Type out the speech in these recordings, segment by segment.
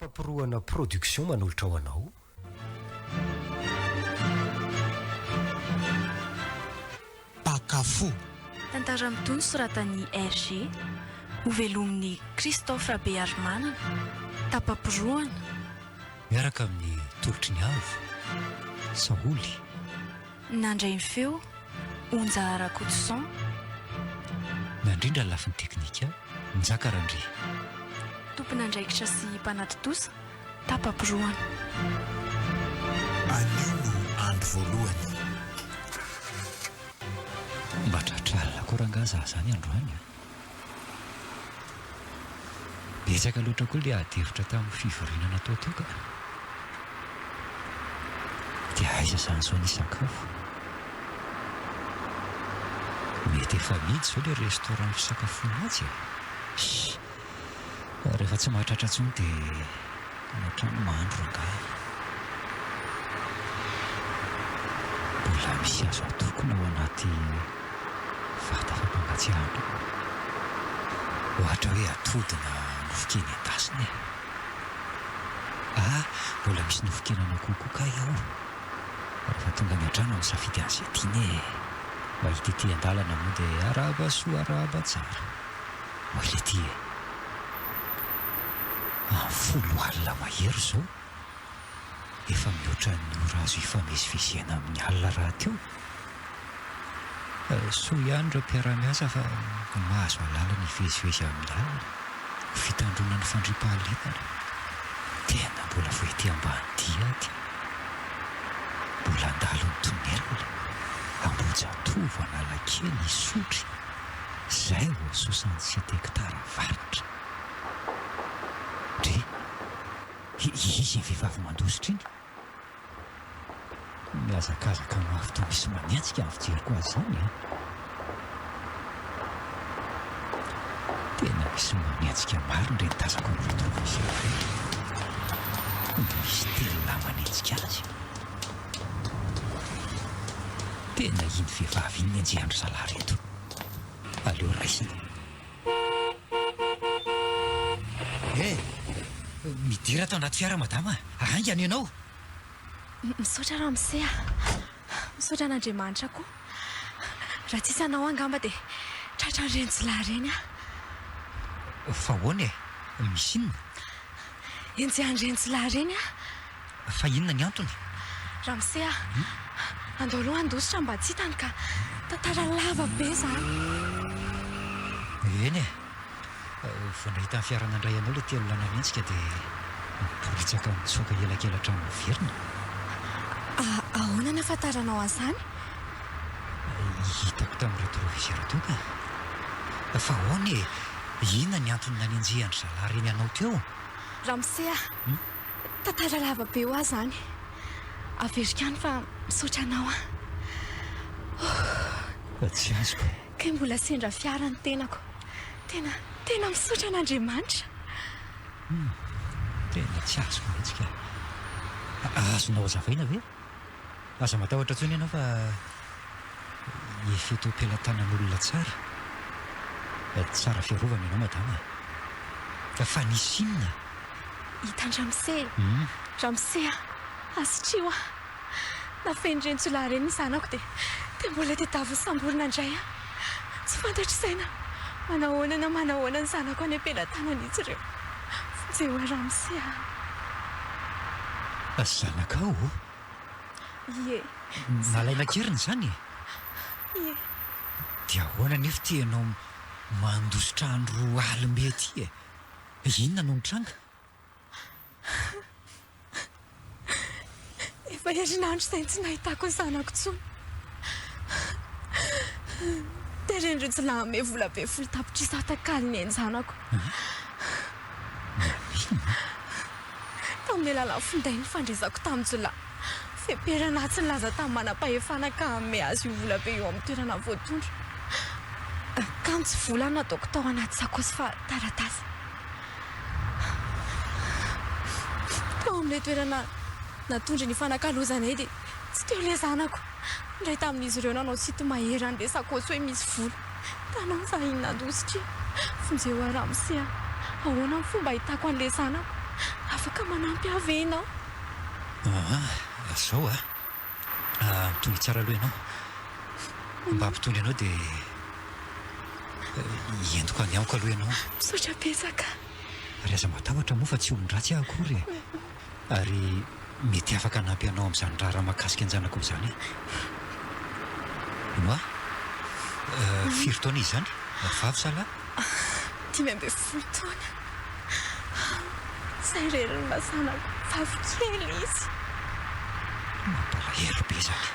Tapa-porohana Production manolotra ho anao. Mpaka fo. Tantara mitohy nosoratan'i RG, hovelomin'i Christophe Rabearimanana, Tapa-porohana. Miaraka amin'ny Tolotry ny Avo, Saholy. Nandray ny feo, Onja Rakotoson. Nandrindra ny lafiny teknika, Njaka Randria. Tompon'andraikitra sy mpanatontosa, Tapa-porohana. Anio no andro voalohany. Mba tratra alina koa rangaha za zany androany a! Betsaka loatra koa ilay ady hevitra tamin'ny fivoriana natao teo ka! Dia aiza izany izao ny hisakafo? Mety efa mihidy izao ilay restaurant fisakafoana atsy e! Shh! Rehefa tsy mahatratra intsony dia any an-trano mahandro rangahy. Mbola misy azo atokona ao anaty vata fampangatsiahana ao. Ohatra hoe atody na nofon-kena endasina e. Ah, mbola misy nofon-kenan'akoho koa kay ao. Rehefa tonga any an-trano misafidy an'izay tiana e. Mahita ety an-dalana moa dia arahaba soa arahaba tsara. Oay lety e! Amin'ny folo alina mahery izao, efa mihoatra ny ora azo ifamezivezena amin'ny alina rahateo. Soa ihany ireo mpiara-miasa fa mahazo alalana hivezivezy amin'ny alina ho fitandroana ny fandriampahalemana. Tena mbola vao ety Ambanidia aty. Mbola handalo ny tunnel, Ambohijatovo, Analakely, Isotry. Zay vao 67 hectares avaratra. Dre, iza iny vehivavy mandositra iny? Mihazakazaka mafy toa misy manenjika ny fijeriko azy izany an! Tena misy manenjika marina ireny tazako amin'ny rétroviseur ireny. Misy telolahy manenjika azy. Tena iny vehivavy iny nenjehan-dry zalahy ireto. Aleo raisina. Eh! Midira ato anaty fiara madama a! Haingana ianao! Misaotra ramose a! Misaotra an'Andriamanitra koa. Raha tsisy anao angamba dia tratran'ireny jiolahy ireny aho. Fa ahoana e? Misy inona? Enjehan'ireny jiolahy ireny aho. Fa inona ny antony? Ramose a! Andao aloha handositra mba tsy hitany ka! Tantara lava be izany. Eny e! Vao nahita ny fiara nandray anao ilay telolahy nanenjika dia niporitsaka nitsoaka elakelan-trano niverina. Ahoana no ahafantaranao an'izany? Hitako tamin'ny rétroviseur teo ka! Fa ahoana e? Inona ny antony nanenjehan-dry zalahy ireny anao teo? Ramose a! Tantara lava be hoa zany. Averiko ihany fa misaotra anao aho. Oh. Tsy azoko. Kay mbola sendra fiara ny tenako. Tena, tena misaotra an'Andriamanitra. Hum, tena tsy azoko mihitsy ka. Azonao hazavaina ve? Aza matahotra intsony ianao fa efa eto am-pelatanan'olona tsara. Tsara fiarovana ianao madama a. Fa nisy inona? Hitan-dRamose e! Ramose a! Asitrio aho! Nafehin'ireny jiolahy ireny ny zanako dia dia mbola tadiaviny samborina indray aho. Tsy fantatro izay na manahoana na manahoana ny zanako any am-pelatanan'izy ireo. Vonjeo aho Ramose a! Zanakao? Ie. Nalaina an-keriny izany e? Ie. Dia ahoana anefa ity ianao mandositra andro alim-be ity e? Inona no nitranga? Efa herinandro izay tsy nahitako ny zanako intsony. Teren'ireo jiolahy hanome vola be folo tapitrisa hatakalony ain-janako. Maninona? Tamin'ny alalan'ny finday nifandraisako tamin'ny jiolahy. Feperana tsy nilaza tamin'ny manam-pahefana ka hanome azy io vola be io amin'ny toerana voatondro. Kanjo tsy vola no nataoko tao anaty sakaosy fa taratasy. Tao amin'ilay toerana natondro nifanakalozanay dia tsy teo ilay zanako. Indray tamin'izy ireo nanao sinto-mahery an'ilay sakaosy hoe misy vola. Hitanao za iny nandositra iny. Vonjeo aho ramose a! Ahoana ny fomba ahitako an'ilay zanako? Afaka manampy ahy ve ianao? Aa, zao a! Mitondra tsara aloha ianao. Mba hampitondra anao dia entiko any amiko aloha ianao. Misaotra betsaka. Ary aza matahotra moa fa tsy olon-dratsy aho akory e! Ary mety afaka hanampy anao amin'izany raharaha mahakasika an-janakao izany aho. Noa, firy taona izy izany? Vavy sa lahy? 15 taona. Izay irery no mba zanako vavy kely izy. Mampalahelo be izany.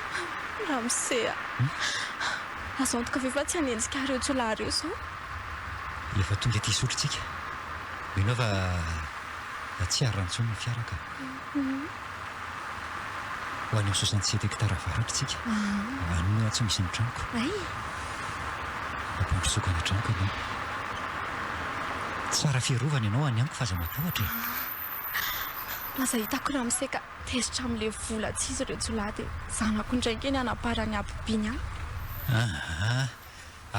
Ramose a! Azo antoka ve fa tsy hanenjika ahy ireo jiolahy ireo izao? Efa tonga aty Isotry tsika. Mino aho fa tsy harany intsony ny fiara ka. Ho any amin'ny 67 hectares avaratra tsika. Any moa tsy misy ny tranoko. Ampandrosoako any an-tranoko ianao. Tsara fiarovana ianao any amiko fa aza matahotra e. Aza hitako ramose ka tezitra amin'ilay vola tsy izy ireo jiolahy dia zanako indray ange ny hanaparany habibiany ahy. Aa,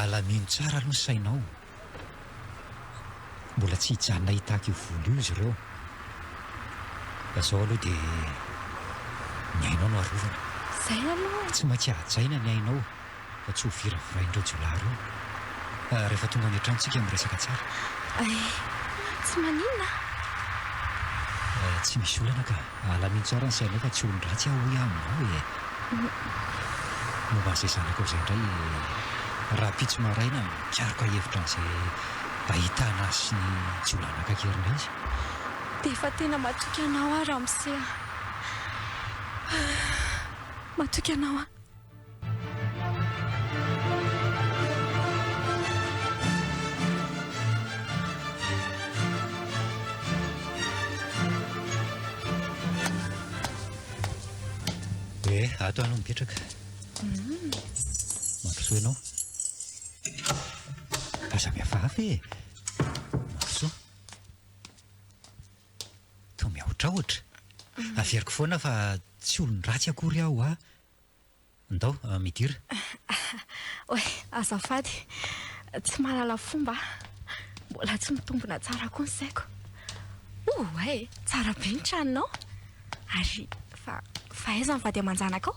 alamino tsara aloha ny sainao. Mbola tsy hijanona hitaky io vola io izy ireo. Fa izao aloha dia ny ainao no arovana. Izay aloha. Tsy maintsy hajaina ny ainao fa tsy ho viravirain'ireo jiolahy ireo. Rehefa tonga any an-trano tsika miresaka tsara. Eh, tsy maninona a! Tsy misy olana ka. Alamino tsara ny sainao fa tsy olon-dratsy aho hoy aho aminao e! Momba an'izay zanakao izay indray, rahampitso maraina mikaroka hevitra an'izay ahitana azy sy ny jiolahy naka an-keriny azy. Dia efa tena matoky anao aho ramose a! Matoky anao aho. Eh, ato aho no mipetraka. Mandrosoa ianao. Aza mihafahafa e. Mandrosoa. Toa miahotrahotra. Averiko foana fa tsy olon-dratsy akory aho a. Ndao, midira. Oay, azafady, tsy mahalala fomba aho. Mbola tsy mitombina tsara koa ny saiko. Oay, tsara be ny tranonao. Ary fa, fa aiza ny vady aman-janakao?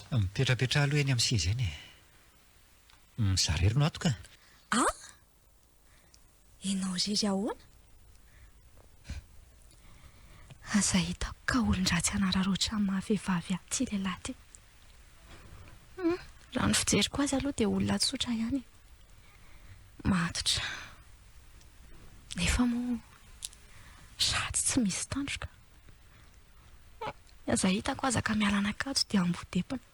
Mipetrapetraha aloha eny amin'ny seza eny e. Izaho irery no ato ka. An? Enao irery ahoana? Aza hitako ka olon-dratsy hanararaotra amin'ny maha vehivavy ahy ity lehilahy ity. Hum, raha ny fijeriko azy aloha dia olona tsotra ihany e. Matotra. Nefa moa sady tsy misy tandroka. Aza hitako aza ka miala an'Ankatso dia ambodepona.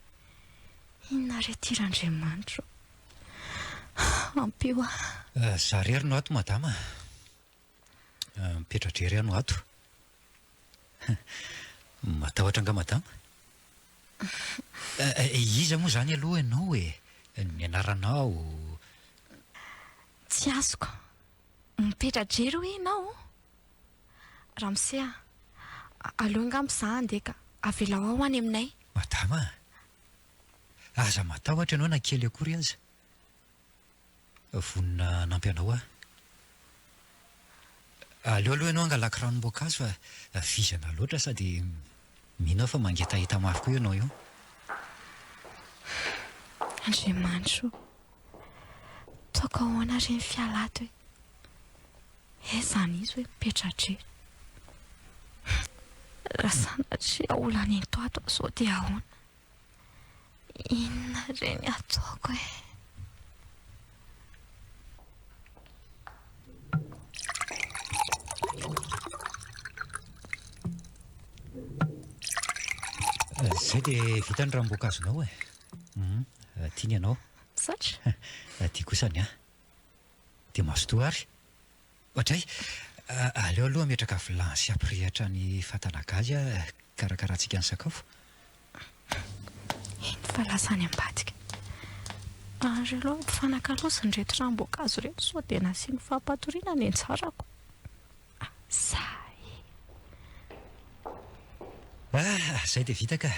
Inona re ity Randriamanitra ô? Ampio aho. Za rery no ato madama a. Mipetra-drery aho no ato. Matahotra angaha madama? Iza moa izany aloha ianao e? Ny anaranao? Tsy azoko. Mipetra-drery hoe ianao? Ramose a, aleo angamba za handeha ka. Avelao aho any aminay. Madama a! Aza matahotra ianao na kely akory aza. Vonona hanampy anao aho. Aleo aloha ianao hangalako ranom-boankazo fa vizana loatra sady mino aho fa mangetaheta mafy koa ianao io. Andriamanitra o! Ataoko ahoana re ny fiala ato e? Aiza any izy hoe mipetra-drery? Raha sanatria olana ento ato aho izao dia ahoana? Inona re ny ataoko e? Izay dia vita ny ranom-boankazonao e. Tia ny anao. Misaotra. Tia kosa ny ahy. Dia mazotoa ary. Ohatray, aleo aloha hametraka vilany sy hampirehitra ny fatana gazy aho hikarakarantsika ny sakafo. Eny fa lasa any ambadika. Ary aleo ampifanakaloziny ireto ranom-boankazo ireto sao dia nasiany fampatoriana ny anjarako. Sahy. Ah, izay dia vita ka.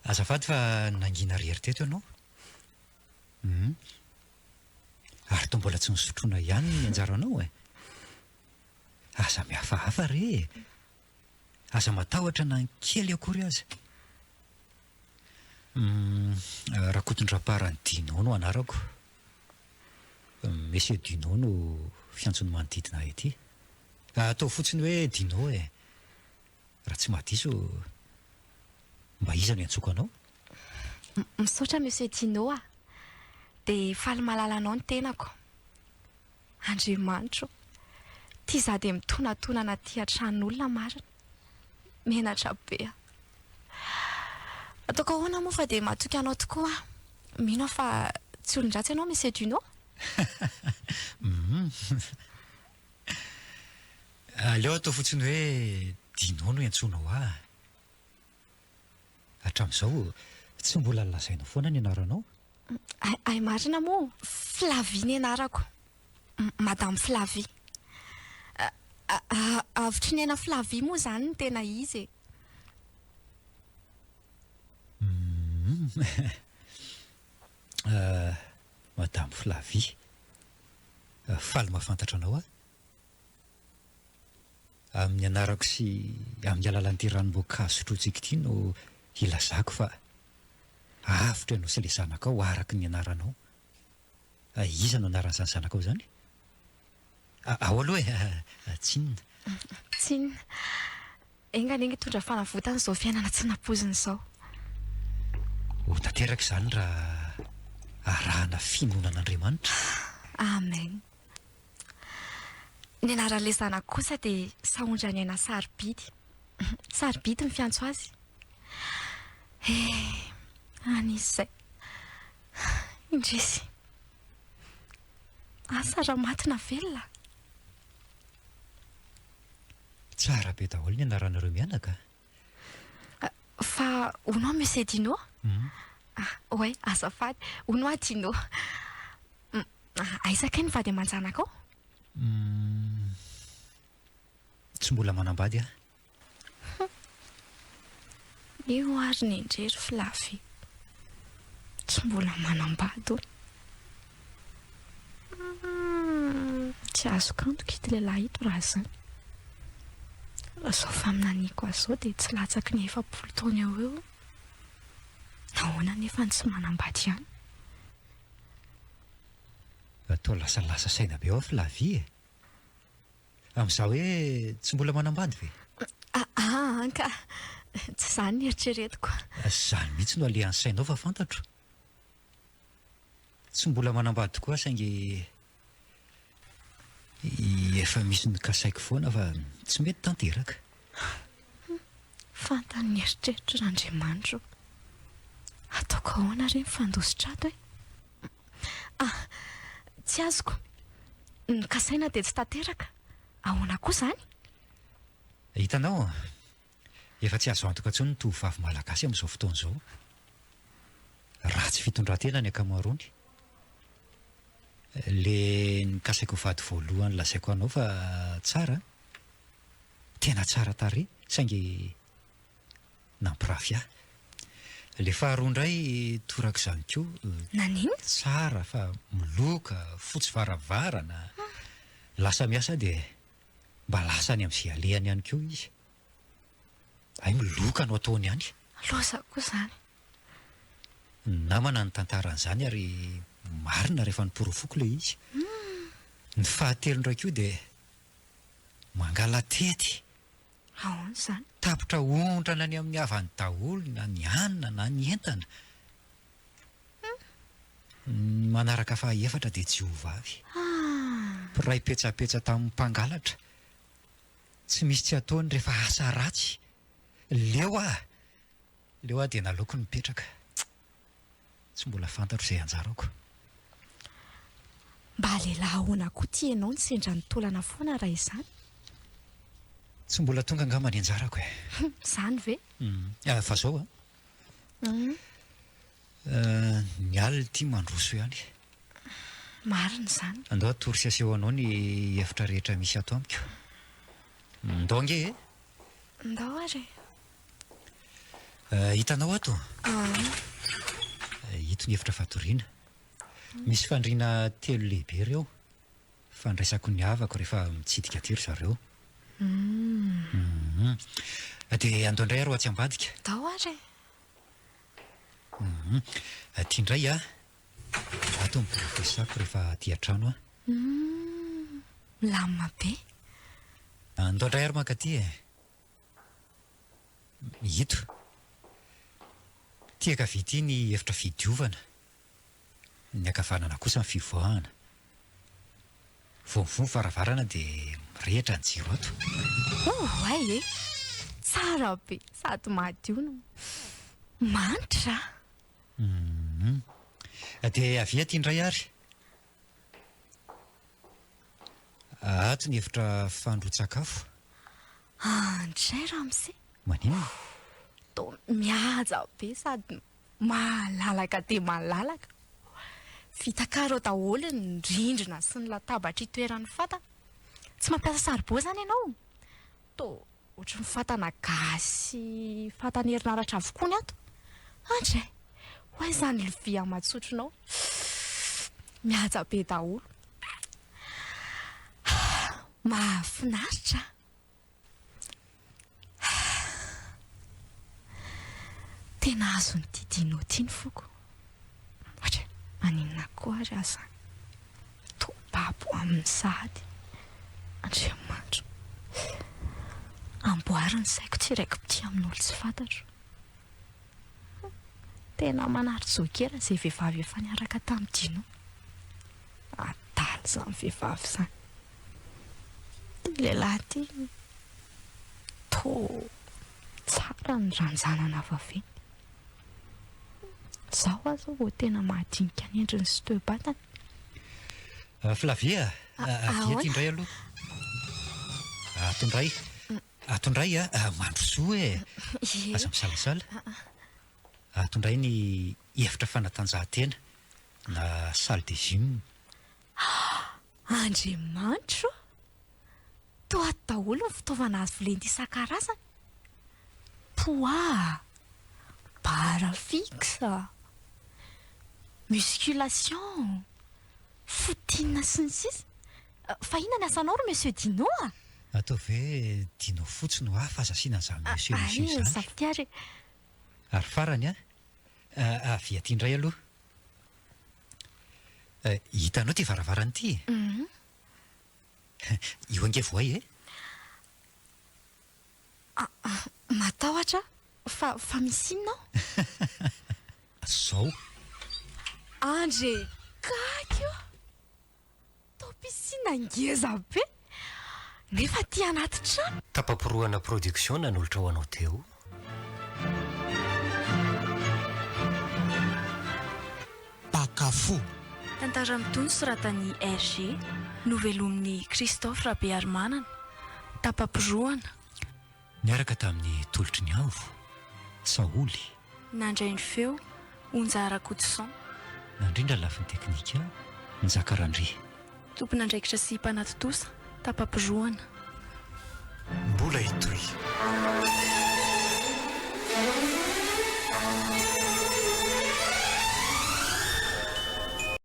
Azafady fa nangina irery teto ianao. Hum. Ary toa mbola tsy nosotroina ihany ny anjaranao e! Aza mihafahafa re e! Aza matahotra na ny kely akory aza. Hum, Rakotondraparany Dino no anarako. Monsieur Dino no fiantson'ny manodidina ahy ety. Ataovy fotsiny hoe Dino e! Raha tsy mahadiso, mba iza no iantsoako anao? Misaotra Monsieur Dino a! Dia faly mahalala anao ny tenako. Andriamanitro ô! Ty za dia mitonatonana aty an-tranon'olona marina. Menatra be aho. Ataoko ahoana moa fa dia matoky anao tokoa aho. Mino aho fa tsy olon-dratsy ianao Monsieur Dino? Humm. Aleo atao fotsiny hoe Dino no iantsoanao ahy. Hatramin'izao tsy mbola nolazainao foana ny anaranao. Hay marina moa, Flavie ny anarako. Madame Flavie. Avotriniaina Flavie moa izany no tena izy e. Humm. Madame Flavie. Faly mahafantatra anao aho. Amin'ny anarako sy amin'ny alalan'ity ranom-boankazo sotrointsika ity no hilazako fa avotra ianao sy ilay zanakao araka ny anaranao. Iza no anaran'izany zanakao izany? Ao aloha e, tsinona. Tsinona. Enga anie hitondra fanavotana izao fiainana tsy nampoizina izao. Ho tanteraka izany raha arahana finoana an'Andriamanitra. Amen. Ny anaran'ilay zanako kosa dia Sahondraniaina Sarobidy. Sarobidy ny fiantso azy. Eh, any izy izay. Indrisy. Asa raha maty na velona. Tsara be daholo ny anaranareo mianaka a. Fa hono aho Monsieur Dino? Ah, ouais, azafady. Hono aho Dino. Aiza kay ny vady aman-janakao? Humm. Tsy mbola manambady aho. Hum. Io ary ny ndry ry Flavie. Tsy mbola manambady hono. Humm. Tsy azoko antoka ito lehilahy ito raha izany. Raha izao faminaniako azy izao dia tsy latsaky ny 40 taona eo ho eo. Nahoana anefa no tsy manambady ihany? Toa lasalasa saina be ao Flavie e! Amin'izaho hoe tsy mbola manambady ve? Aa ka! Tsy izany no eritreretiko. Izany mihitsy no alehan'ny sainao fa fantatro. Tsy mbola manambady tokoa aho saingy efa misy nokasaiko foana fa tsy mety tanteraka. Fantany ny eritreritro Randriamanitra o! Ataoko ahoana re ny fandositra ato e? Ah! Tsy azoko. Ny kasaina dia tsy tanteraka. Ahoana koa izany? Hitanao, efa tsy azo antoka intsony ny tovovavy malagasy amin'izao fotoana izao. Ratsy fitondran-tena ny ankamaroany. Le nikasaiko ho vady voalohany lazaiko anao fa tsara an! Tena tsara tarehy saingy nampirafy ahy. Le faharoa indray torak'izany koa. Naninona? Tsara fa miloka, fotsy varavarana. Lasa miasa dia mba lasa any amin'izay alehany ihany koa izy. Hay miloka no ataony any. Loza koa izany. Ny namana nitantara an'izany ary marina rehefa noporofoiko ilay izy. Ny fahatelo indray koa dia mangala-tety. Ahoana izany? Tapitra ondrana any amin'ny havany daholo na ny hanina na ny entana. Ny manaraka fahaefatra dia jiovavy. Mpiray petsapetsa tamin'ny mpangalatra. Tsy misy tsy ataony rehefa asa ratsy. Leo aho! Leo aho dia naleoko nipetraka. Tsy mbola fantatro izay anjarako. Mba lehilahy ahoana koa ty ianao no sendra nitolana foana raha izany? Tsy mbola tonga angamba ny anjarako e. Izany ve? Fa zao an. Ny alina ity mandroso ihany. Marina izany. Andao atoro sy aseho anao ny efitra rehetra misy ato amiko. Ndao ange e! Ndao ary e! Hitanao ato? Ito ny efitra fatoriana. Misy fandriana telo lehibe ireo. Fandraisako ny havako rehefa mitsidika aty ry zareo. Hum. Dia andao indray ary ho atsy ambadika. Ndao ary e. Hum. Aty indray a. Ato ny birao fiasako rehefa aty an-trano aho. Hum. Milamina be. Andao indray ary mankaty e. Ito. Ity ankavia ity ny efitra fidiovana. Ny ankavanana kosa ny fivoahana. Vao mivoha ny varavarana dia mirehitra ny jiro ato. Oay e! Tsara be sady madio no manitra a! Hum. Dia avia aty indray ary. Ato ny efitra fandroan-tsakafo. Andray ramose. Maninona? Toa mihaja be sady malalaka dia malalaka. Vita carreaux daholo ny rindrina sy ny latabatra itoeran'ny fatana. Tsy mampiasa saribao izany ianao? Toa ohatry ny fatana gaz sy fatana herinaratra avokoa ny ato. Andray! Ho aiza ny lovia aman-tsotronao? Mihaja be daholo. Mahafinaritra a! Tena azon'ity Dino ity ny foko. Ohatra, maninona koa ary aho izany? Toa babo aminy sahady. Andriamanitra o! Amboary ny saiko tsy hiraiki-pitia amin'olo tsy fantatro. Tena manary jokera izay vehivavy efa niaraka tamin'i Dino. Adala izany vehivavy izany. Ity lehilahy ity toa tsara ny ranjanana vaventy. Izaho aza vao tena mahadinika ny endriny sy toe-batany. Flavie a! Avia aty indray aloha. Ato indray. Ato indray a! Mandrosoa e! Aza misalasala. Ato indray ny efitra fanatanjahantena na salle de gym. Andriamanitro o! Toa ato daholo ny fitaovana azo lenta isan-karazany. Poids, barre fixe, musculation, footing sy ny sisa Fa inona ny asanao ry Monsieur Dino a? Ataovy hoe Dino fotsiny hoa fa aza asiana an'izany Monsieur Monsieur Ay, izany. zafy ary e. Ary farany a, avia aty indray aloha. Hitanao ity varavarana ity e? Io ange voay e! Matahotra aho fa fa misy inona ao? Zao. Andre gaga io! Tao piscine ngeza be nefa aty anaty trano. Tapa-porohana production nanolotra ho anao teo. Mpaka fo. Tantara mitohy nosoratan'i RG, novelomin'i Christophe Rabearimanana, tapa-porohana. Niaraka tamin'ny tolotry ny avo, Saholy. Nandray ny feo, Onja Rakotoson. Nandrindra ny lafiny teknika, Njaka Randria. Tompon'andraikitra sy mpanatontosa, tapa-porohana. Mbola hitohy.